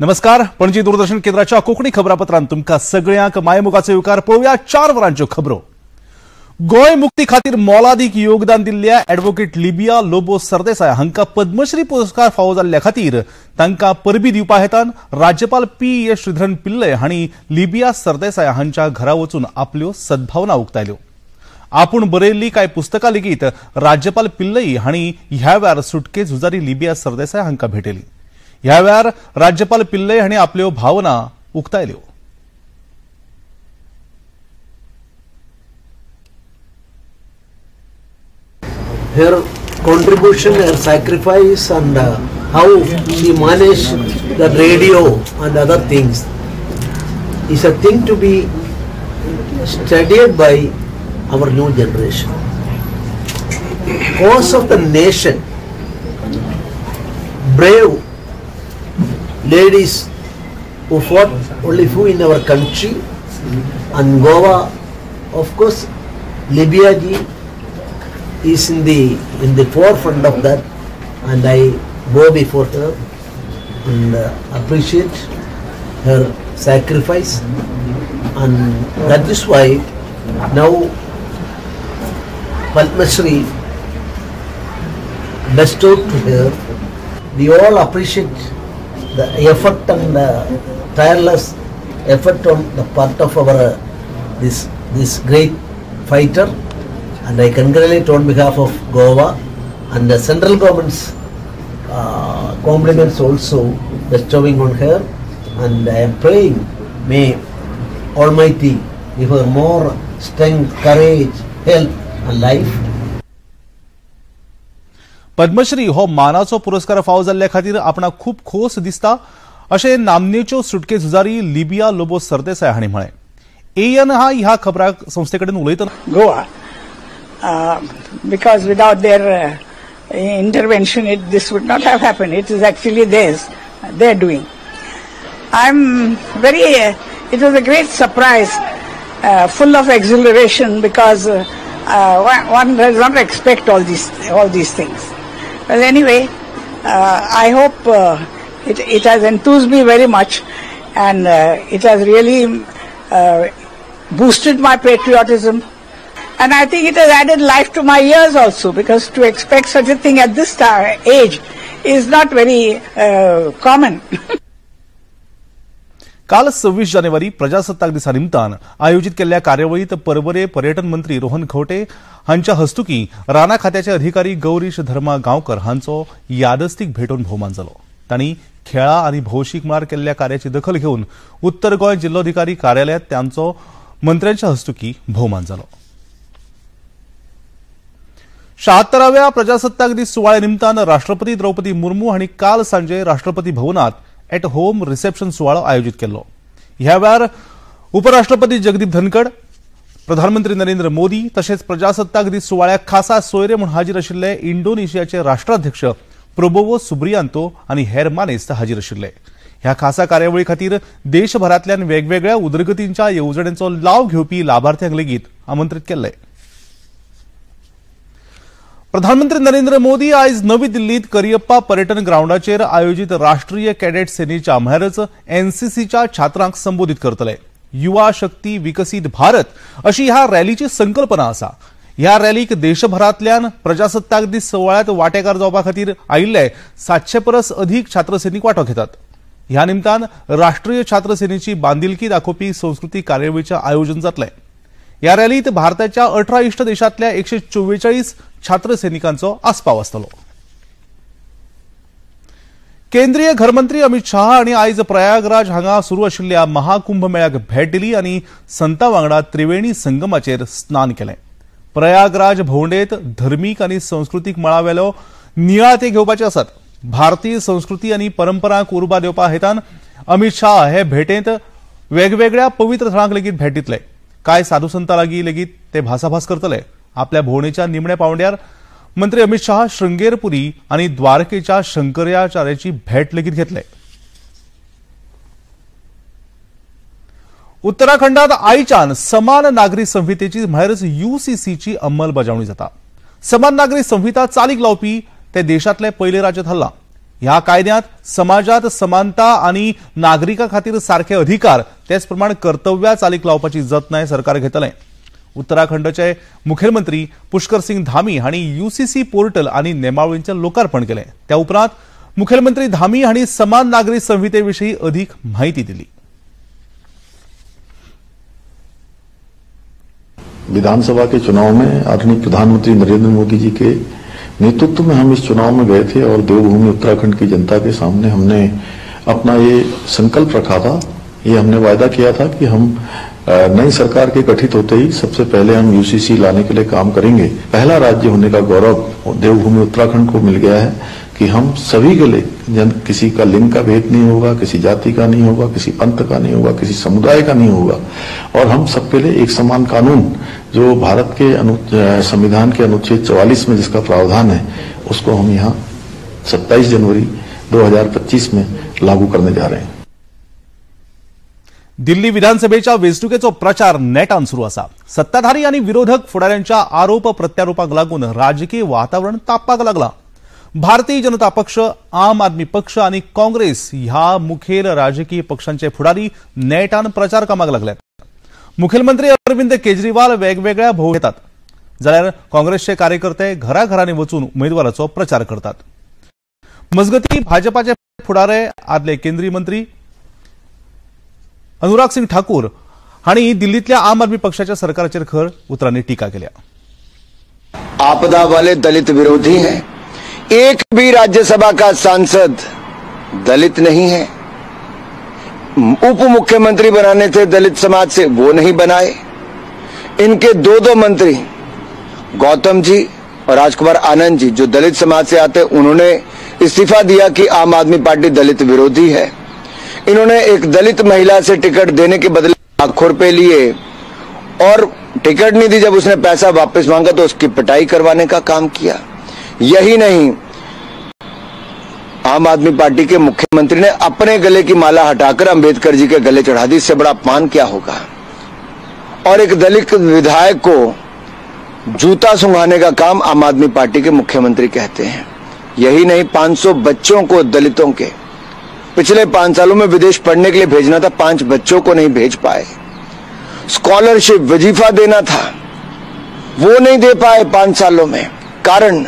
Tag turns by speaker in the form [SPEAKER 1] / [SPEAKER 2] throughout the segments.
[SPEAKER 1] नमस्कार, पणजी दूरदर्शन केंद्राच्या कोंकणी खबरापत्रांत तुमकां सगळ्यांक मायमोगाचो येवकार. पळोवया 4 वरांच्यो खबरो. गोंय मुक्ती खातीर मोलादीक योगदान दिल्ल्या ॲडव्होकेट लिबिया लोबो सरदेसाय हांकां पद्मश्री पुरस्कार फावो जाल्ल्या खातीर तांकां परबी दिवपा हेतान राज्यपाल पी एस श्रीधरन पिल्लय हांणी लिबिया सरदेसाय हांच्या घरा वचून आपल्यो सद्भावना उक्तायल्यो. आपूण बरयल्ली कांय पुस्तकां लेगीत राज्यपाल पिल्लई हांणी ह्या वेळार सुटके झुजारी लिबिया सरदेसाय हांकां भेटयली. ह्या वेळार राज्यपाल पिल्लई हांणी आपल्यो भावना उक्तायल्यो.
[SPEAKER 2] Her contribution, her sacrifice, and how she managed the radio and other things is a thing to be studied by our new generation. Cause of the nation, brave ladies who fought only few in our country, and Goa, of course, Libya ji is in the forefront of that, and I bow before her and appreciate her sacrifice, and that is why now Padma Shri bestowed to her. We all appreciate the effort and the tireless effort on the part of our this great fighter, and I congratulate on behalf of Goa and the central government's compliments also bestowing on her, and I am praying may Almighty give her more strength, courage, health and life.
[SPEAKER 1] Padmashri हो मानाचो पुरस्कार फावो जाल्ल्या खातीर आपणाक खूब खोस दिसता अशें नामनेच्यो सुटके झुजारी लिबिया लोबो सरदेसाय हांणी म्हळें. एएन हा ह्या खबरां संस्थे कडेन उलयतना
[SPEAKER 3] Goa, because without their intervention this would not have happened. It is actually theirs, their doing. I'm very, it was a great surprise, full of exhilaration, because one does not expect all these things. Well, anyway, I hope it has enthused me very much, and it has really boosted my patriotism, and I think it has added life to my years also, because to expect such a thing at this age is not very common.
[SPEAKER 1] काल 26 जानेवारी प्रजासत्ताक दिसा निमतान आयोजित केल्ल्या कार्यावळीत परवरे पर्यटन मंत्री रोहन खंवटे हांच्या हस्तुकी राना खात्याचे अधिकारी गौरीश धर्मा गांवकर हांचो यादस्तीक भेटोवन भोवमान जालो. तांणी खेळा आनी भौशीक मळार केल्ल्या कार्याची दखल घेवन उत्तर गोंय जिल्लोधिकारी कार्यालयांत तांचो मंत्र्यांच्या हस्तुकी भोवमान जालो. 76व्या प्रजासत्ताक दीस सुवाळ्या निमतान राष्ट्रपती द्रौपदी मुर्मू हांणी काल सांजे राष्ट्रपती भवनात एट होम रिसेप्शन सुवाळो आयोजित केल्लो. ह्या वेळार उपराष्ट्रपती जगदीप धनखड, प्रधानमंत्री नरेंद्र मोदी तशेंच प्रजासत्ताक दीस सुवाळ्याक खासा सोयरे म्हूण हाजीर आशिल्ले इंडोनेशियाचे राष्ट्राध्यक्ष प्रबोवो सुब्रियांतो आनी हेर मानेस्त हाजीर आशिल्ले. ह्या खासा कार्यावळी खातीर देशभरांतल्यान वेगवेगळ्या उदरगतींच्या येवजण्यांचो लाव घेवपी लाभार्थ्यांक लेगीत आमंत्रीत केल्ले. प्रधानमंत्री नरेंद्र मोदी आयज नवी दिल्लीत करियप्पा पर्यटन ग्रावंडाचेर आयोजित राष्ट्रीय कॅडेट सेनेच्या म्हळ्यारच एनसीसीच्या छात्रांक संबोधित करतले. युवा शक्ती विकसीत भारत अशी ह्या रॅलीची संकल्पना आसा. ह्या रॅलीक देशभरांतल्यान प्रजासत्ताक दीस सुवाळ्यांत वांटेकार जावपा खातीर आयिल्ले 700 परस अदीक छात्रसैनीक वांटो घेतात. ह्या निमतान राष्ट्रीय छात्रसेनेची बांदिलकी दाखोवपी संस्कृतीक कार्यावळीचें आयोजन जातलें. ह्या रॅलीत भारताच्या 18 इश्ट देशांतल्या 144 छात्रसैनिकांचो आस्पाव आसतलो. केंद्रीय घरमंत्री अमित शाह हांणी आयज प्रयागराज हांगा सुरू आशिल्ल्या महाकुंभ मेळ्याक भेट दिली आनी संता वांगडा त्रिवेणी संगमाचेर स्नान केलें. प्रयागराज भोंवडेंत धर्मीक आनी संस्कृतीक मळावेलो नियाळ ते घेवपाचे आसात. भारतीय संस्कृती आनी परंपरांक उर्बा दिवपा हेतान अमित शाह हे भेटेंत वेगवेगळ्या पवित्र थळांक लेगीत भेट दितले. कांय साधू संतां लागीं लेगीत ते भासाभास करतले. आपल्या भोंवडेच्या निमण्या पावंड्यार मंत्री अमित शाह शृंगेरपुरी आनी द्वारकेच्या शंकराचार्याची भेट लेगीत घेतले. उत्तराखंडात आयच्यान समान नागरी संहितेची म्हळ्यारच यूसीसीची अंमलबजावणी जाता. समान नागरी संहिता चालीक लावपी ते देशांतले पयले राज्य थारलां. ह्या कायद्यांत समाजात समानता आनी नागरिकां खातीर सारखे अधिकार तेच प्रमाण कर्तव्यां चालीक लावपाची जतनाय सरकार घेतलें। उत्तराखंडचे मुखेलमंत्री पुष्कर सिंग धामी हांणी यूसीसी पोर्टल आनी नेमावळींचें लोकार्पण केलें। त्या उपरांत मुखेलमंत्री धामी हांणी समान नागरी संहिते विशीं अदीक म्हायती दिली।
[SPEAKER 4] विधानसभा के चुनाव में आदरणीय प्रधानमंत्री नरेंद्र मोदी जी के नेतृत्व में हम इस चुनाव में गए थे और देवभूमि उत्तराखंड की जनता के सामने हमने अपना ये संकल्प रखा था, ये हमने वायदा किया था कि हम नई सरकार के गठित होते ही सबसे पहले हम यूसीसी लाने के लिए काम करेंगे। पहला राज्य होने का गौरव देवभूमि उत्तराखंड को मिल गया है कि हम सभी के लिए, किसी का लिंग का भेद नहीं होगा, किसी जाति का नहीं होगा, किसी पंथ का नहीं होगा, किसी समुदाय का नहीं होगा और हम सबके लिए एक समान कानून जो भारत के संविधान के अनुच्छेद 44 में जिसका प्रावधान है उसको हम यहाँ 27 जनवरी 2025 में लागू करने जा रहे हैं।
[SPEAKER 1] दिल्ली विधानसभेच्या वेंचणुकेचो प्रचार नेटान सुरू आसा। सत्ताधारी आनी विरोधक फुडाऱ्यांच्या आरोप प्रत्यारोपांक लागून राजकीय वातावरण तापपाक लागला। भारतीय जनता पक्ष, आम आदमी पक्ष आनी काँग्रेस ह्या मुखेल राजकीय पक्षांचे फुडारी नेटान प्रचार कामाक लागल्यात। मुखेलमंत्री अरविंद केजरीवाल वेगवेगळ्या भोव घेतात जाल्यार काँग्रेसचे कार्यकर्ते घराघरांनी वचून उमेदवाराचो प्रचार करतात। मजगती भाजपाचे फुडारे आदले केंद्रीय मंत्री अनुराग सिंग ठाकूर हांणी दिल्लीतल्या आम आदमी पक्षाच्या सरकाराचेर खर उतरांनी टीका केल्या।
[SPEAKER 5] आपदा वाले दलित विरोधी हैं, एक भी राज्यसभा का सांसद दलित नहीं है। उप मुख्यमंत्री बनाने थे दलित समाज से, वो नहीं बनाए। इनके दो दो मंत्री गौतम जी और राजकुमार आनंद जी जो दलित समाज से आते, उन्होंने इस्तीफा दिया कि आम आदमी पार्टी दलित विरोधी है। इन्होंने एक दलित महिला से टिकट देने के बदले लाखों रुपए लिए और टिकट नहीं दी। जब उसने पैसा वापस मांगा तो उसकी पिटाई करवाने का काम किया। यही नहीं, आम आदमी पार्टी के मुख्यमंत्री ने अपने गले की माला हटाकर अंबेडकर जी के गले चढ़ा दी। इससे बड़ा अपमान क्या होगा। और एक दलित विधायक को जूता सुंघाने का काम आम आदमी पार्टी के मुख्यमंत्री कहते हैं। यही नहीं, 500 बच्चों को दलितों के पिछले 5 सालों में विदेश पढ़ने के लिए भेजना था, 5 बच्चों को नहीं भेज पाए। स्कॉलरशिप वजीफा देना था, वो नहीं दे पाए 5 सालों में। कारण,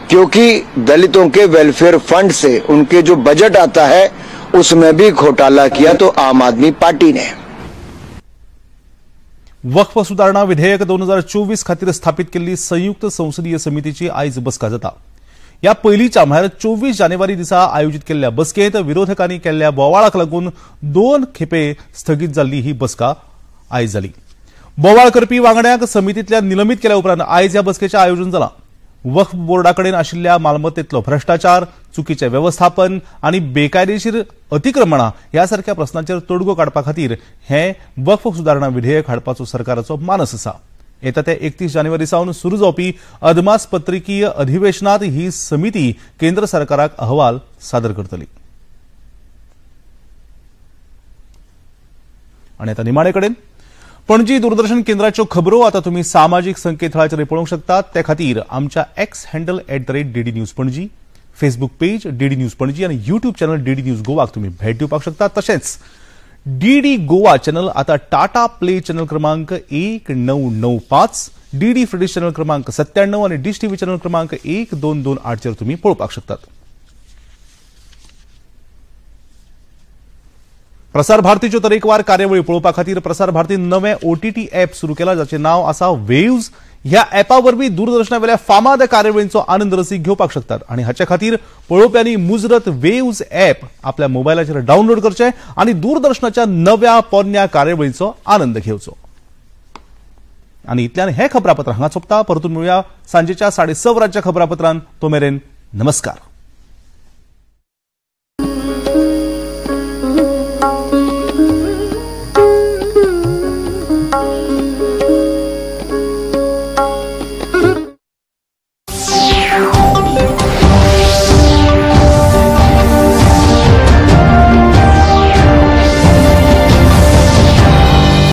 [SPEAKER 5] क्योंकि दलितों के वेलफेयर फंड से उनके जो बजट आता है उसमें भी घोटाला किया तो आम आदमी पार्टी ने।
[SPEAKER 1] वक्फ सुधारणा विधेयक 2024 खातीर स्थापित केल्ली संयुक्त संसदीय समितीची आयज बसका जाता। ह्या पयलींच्या म्हळ्यार 24 जानेवारी दिसा आयोजीत केल्ल्या बसकेंत विरोधकांनी केल्ल्या बोवाळाक लागून 2 खेपे स्थगीत जाल्ली ही बसका आयज जाली। बोवाळ करपी वांगड्यांक समितींतल्यान निलंबीत केल्या उपरांत आयज ह्या बसकेचें आयोजन जालां। वक्फ बोर्डा कडेन आशिल्ल्या मालमत्तेतलो भ्रष्टाचार, चुकीचें वेवस्थापन आनी बेकायदेशीर अतिक्रमणां ह्या सारक्या प्रस्नांचेर तोडगो काडपा खातीर हें वक्फ सुदारणा विधेयक हाडपाचो सरकाराचो मानस आसा। येता ते 31 जानेवारी सावन सुरू जावपी अदमासपत्रिकीय अधिवेशनात ही समिती केंद्र सरकाराक अहवाल सादर करतली। आनी आतां निमाणे कडेन पणजी दूरदर्शन केंद्राच्यो खबरो आता तुम्ही सामाजिक संकेतथळाचेर पळोवंक शकतात। ते खातीर आमच्या X handle @DD News Panaji, Facebook page DD News Panaji आनी यूट्यूब चॅनल डीडी न्यूज गोवाक तुम्ही भेट दिवपाक शकता। तशेंच डीडी गोवा चॅनल आता टाटा प्ले चॅनल क्रमांक 1995, डीडी फ्रेडिश चॅनल क्रमांक 97 आनी डिश टीव्ही चॅनल क्रमांक 1228 चेर तुम्ही पळोवपाक शकतात। प्रसार भारतीच्यो तरेकवार कार्यावळी पळोवपा खातीर प्रसार भारतीन नवें ओटीटी ॲप सुरू केला जाचें नांव आसा वेव्ज। ह्या ॲपा वरवीं दूरदर्शनावेल्या फामाद कार्यावळींचो आनंद रसीक घेवपाक शकतात आनी हाचे खातीर पळोवप्यांनी मुजरत वेव्ज ॲप आपल्या मोबायलाचेर डावनलोड करचें आनी दूरदर्शनाच्या नव्या पोरण्या कार्यावळींचो आनंद घेवचो। आनी इतल्यान हें खबरापत्र हांगा सोंपता। परतून मेळुया सांजेच्या 6:30 वरांच्या खबरापत्रान। तो मेरेन नमस्कार।